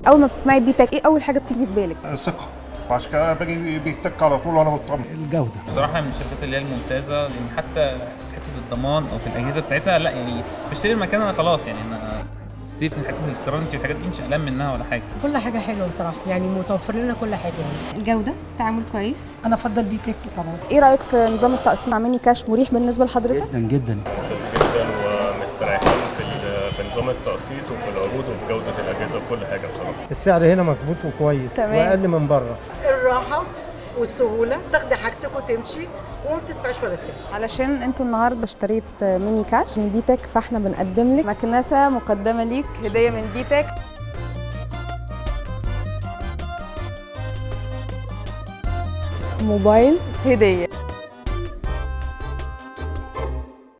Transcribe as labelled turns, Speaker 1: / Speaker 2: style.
Speaker 1: اول ما بتسمعي بيتك ايه اول حاجة بتيجي في بالك؟
Speaker 2: ثقة، فعشان كده انا باجي بيتك على طول وانا مطمن.
Speaker 3: الجودة
Speaker 4: بصراحة من الشركات اللي هي الممتازة، لان حتى في حتة الضمان او في الاجهزة بتاعتها، لا يعني بشتري المكان انا خلاص، يعني انا safe من حتة ال guarantee والحاجات دي، مش قلقان منها ولا حاجة.
Speaker 5: كل حاجة حلوة بصراحة، يعني متوفر لنا كل حاجة يعني.
Speaker 6: الجودة، تعامل كويس.
Speaker 5: انا افضل بيتك طبعا.
Speaker 1: ايه رايك في نظام التقسيط مع ميني كاش؟ مريح بالنسبة لحضرتك؟
Speaker 3: جدا جدا
Speaker 7: ممتاز جدا، ومستريحين في نظام التقسيط وفي العروض وفي جوده الاجهزة وكل حاجة بصراحة.
Speaker 8: السعر هنا مظبوط وكويس، واقل من بره.
Speaker 9: الراحة والسهوله، تاخدي حاجتك وتمشي وما بتدفعش ولا سنت.
Speaker 1: علشان انتوا النهارده اشتريت ميني كاش من بيتك، فاحنا بنقدم لك مكنسة مقدمه ليك هديه من بيتك. موبايل هديه.